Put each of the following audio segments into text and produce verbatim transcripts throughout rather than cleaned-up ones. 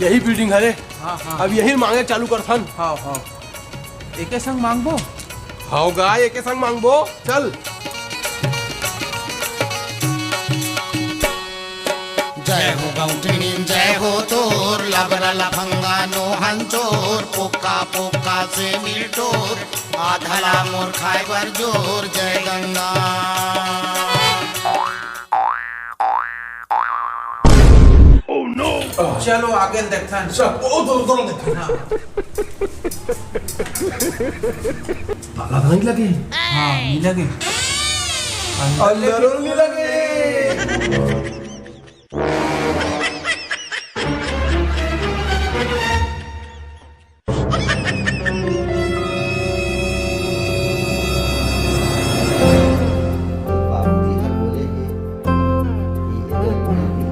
यही बिल्डिंग हरे। हाँ, हाँ। अब यही मांगे चालू करथन। हाँ, हाँ। एके संग मांगबो? हव गा, एके संग मांगबो। चल। जय हो गौंटिनीन, जय हो तोर, लबरा लफंगा नोहन चोर, पोक्का पोक्का से मिल डोर, आधा ला मोर खाए बर जोर, जय गंगा। चलो आगे देखथन। चल, ओ, दोनों, दोनों देखथन। हाँ। ताला तो नहीं लगे। हाँ, नहीं लगे। अंदर नहीं लगे। बाबूजी हर बोले हे कि एकर पूरा दिन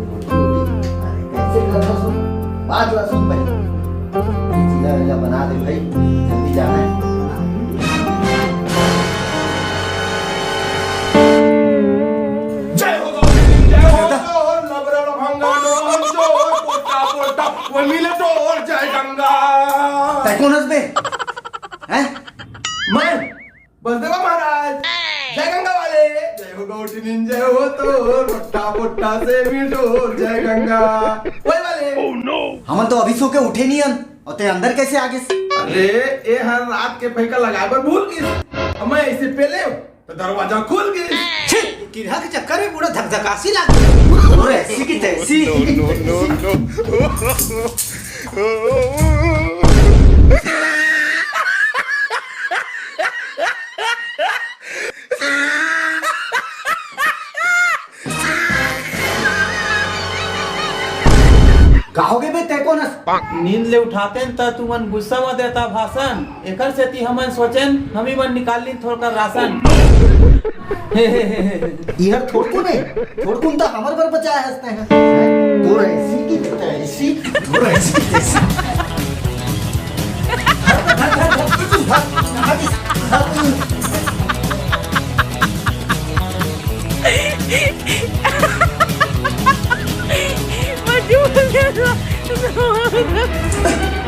रोटी होगे। अरे, कैसे करथस हो? बात ला सुन पहले। ये चीला वीला बना दे भाई, जल्दी जाना है। जय हो गौरी, जय हो गौर, लबरा लफंगा, डोहन चोर, पोटा पोटा, वो मिले तो और जय गंगा। तै कोन हस बे? हैं? मैं? बसदेवा महाराज, जय गंगा वाले, जय हो गौटिनिन, जय हो तोर, पोटा पोटा से मिल डोर, जय गंगा। वही वाले। हमन तो अभी सो के उठे नहीं हन, और ते अंदर कैसे आ गिस? अरे, ए हर रात के पहिका लगाए बर भूल गिस। अब मैं ऐसे पहले तो दरवाजा खुल गिस। छी, किरहा के चक्कर में पूरा धकधकासी लाग गया। और ऐसी की तैसी। का होगे बे, तै कोन हस? नींद ले उठातेन त तुमन गुस्सा म देता भाषण। एकर सेती हमन सोचेन, हमी मन निकाल लीन थोरका राशन। इहर थोरकुन हे, थोरकुन त हमर बर बचाए हस तैं। तोर ऐसी की तैसी, तोर ऐसी की तैसी।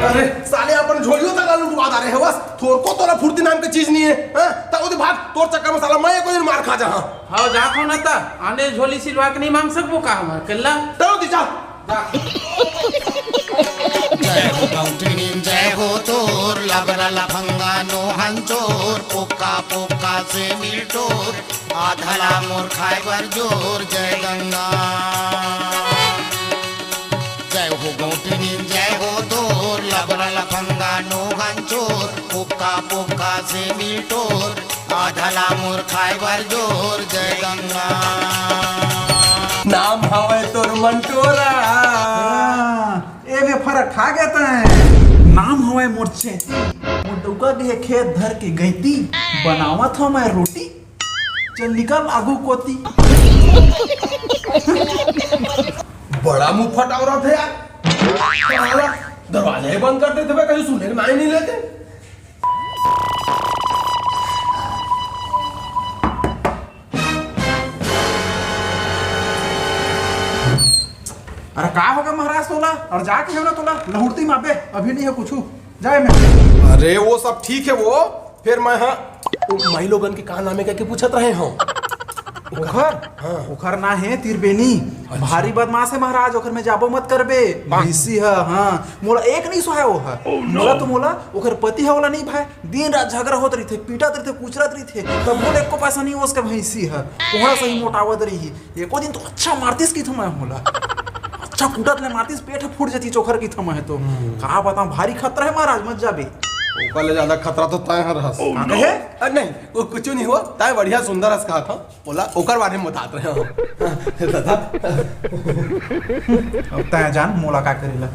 अरे साले, अपन झोलियो तक ला लुटवा डारे हवस। थोरको तोला फुर्ती नाम के चीज नहीं है, हाँ? त ओदे भाग, तोर चक्कर में साला मैं एको दिन मार खा जाहां। हाँ, जाखो न त, आने झोली सिलवा के नहीं मांग सकबो का हम अकेला? तरो दी जा। जय हो गौटिनिन, जय हो तोर, लबरा लफंगा नोहन चोर, पोक्का पोक्का से मिल डोर, आधा ला मोर खाए बर जोर, जय गंगा। जय हो गौटिनिन, जय हो तोर, लबरा लफंगा नोहन चोर, पोक्का पोक्का से मिल डोर, आधा ला मोर खाए बर जोर, जय गंगा। नाम हवय तोर मंटोरा। हाँ, ए बे फरक खा गया तैं। नाम हवय मोर चैती। मोर डउका गे खेत धर के गैती। बनावत हवं मैं रोटी। चल निकल आगू कोती। बड़ा मुंह फटावरत हे यार। साला, दरवाजा ही बंद कर देते बे, कहीं सुने के नाई नहीं लेते। अरे का होगे महाराज तोला? अउ जाके हे ना तोला लहुरती माबे, अभी नहीं हे कुछू, जाए मैं। अरे वो सब ठीक हे वो, फेर मैं, हाँ, वो माई लोगन के का नाम हे कहिके पूछत रहे हंव। ओखर? हाँ। ओखर ना हे तिरबेनी। अच्छा। भारी बदमाश हे महाराज, ओखर में जाबो मत करबे। भैंसी ह, हाँ। मोला एक नहीं सोहाय वो ह। Oh, no। मोला तो मोला ओखर पति ह ओला नहीं भाय। दिन रात झगरा होत रहिथे, पीटत रहिथे, कुचरत रहिथे। तब मोला एको पैसा नहीं ओसके भैंसी ह। कोहड़ा सही मोटावत रही। एको दिन तो अच्छा मारतिस कहिथंव मैं ओला। अच्छा कूटत ले मारतिस, पेट ह फूट जतिस ओखर कहिथंव मैं तो। हम्म। का बतावं, भारी खतरा हे महाराज, मत जाबे। ओकर ले ज्यादा खतरा तो तैं हर हस। का कहे? अरे नहीं, वो कुछू नहीं हुआ, तैं बढ़िया सुंदर हस कहाथंव। ओला ओकर बारे में बतात रहे हंव। दादा। अब तैं जान मोला का करेला।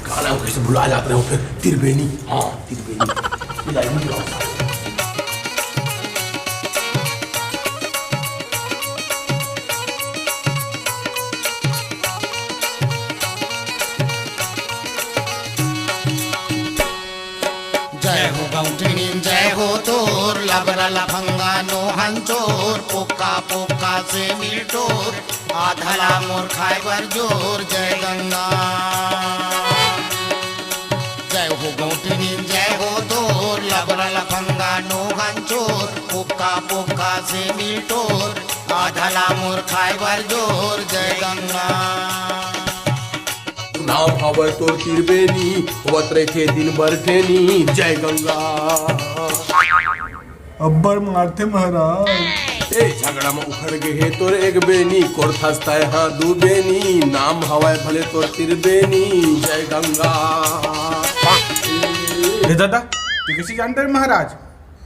का नाम कहिसे भुला जात रहे हंव फेर, तिरबेनी। हाँ, तिरबेनी। मिलाई नहीं। जय हो गौटिनिन, जय हो तोर, लबरा लफंगा नोहन चोर, पोक्का पोक्का से मिल डोर, आधा ला मोर खाए बर जोर, जय गंगा। जय हो गौटनी, जय हो तोर, लबरा लफंगा नोहन चोर, पुक्का पुक्का से मिल टोर, आधा ला मोर खाए बर जोर, जय गंगा। नाम हवय तोर तिरबेनी, होवत रहिथे दिन भर ठेनी, जय गंगा। अब्बड़ मारथे महाराज। ए झगड़ा म उखड़ गे हे तोर एक बेनी, कोरथस तय हा दू बेनी, नाम हवय भले तोर तिरबेनी, जय गंगा। ए दादा, तू कइसे जानत हस महाराज?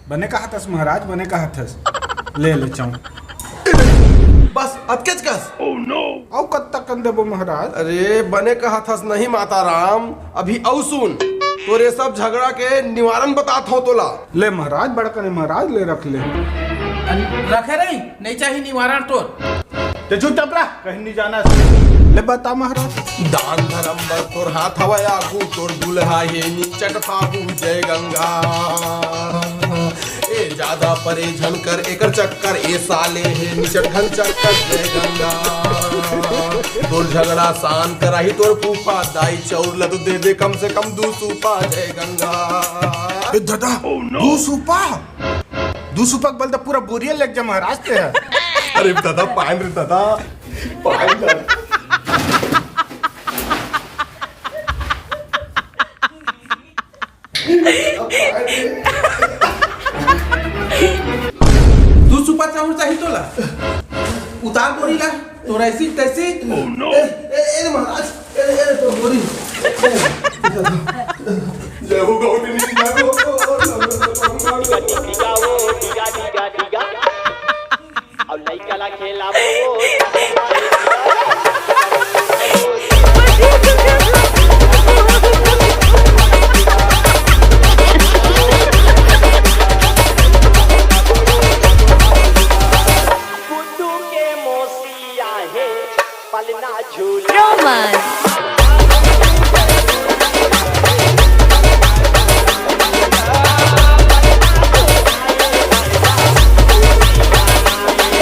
बने कहत हस महाराज, बने कहत हस। ले ले चाँव। बस अतकेच कस। अउ कतका कन देबो महाराज? अरे बने कहत हस नहीं माता राम, अभी अउ सुन, तोर ए सब झगड़ा के निवारण बतात हौं तोला। ले महाराज, बड़ कने महाराज, ले रख ले। रखे रही, नहीं चाही निवारण तोर। ते चुपचाप रह, कहीं नहीं जाना। ले बता महाराज। दान धरम बर तोर हाथ हवय आगू, तोर दुल्हा हे निचट फागू, जय गंगा। ए जादा परे झन कर एकर चक्कर, ए साले हे निचट घन चक्कर, जय गंगा। तोर झगड़ा शांत कराही तोर फूफा, दाई चौर ल तो दे दे कम से कम दू सूपा, जय गंगा। ए दादा, दू सूपा? दू सूपा के बल त पूरा बोरिया लेग जा महाराज ते ह। अरे दादा, पान रे दादा, पान रे। दू सूपा चाउर चाही तोला? उतार बोरी ला, तोर ऐसी तैसी। ए, ए, ए, महाराज, ए, ए, तो बोरी। जय हो गौरी, जय हो। अउ लइका ला खेलाबो।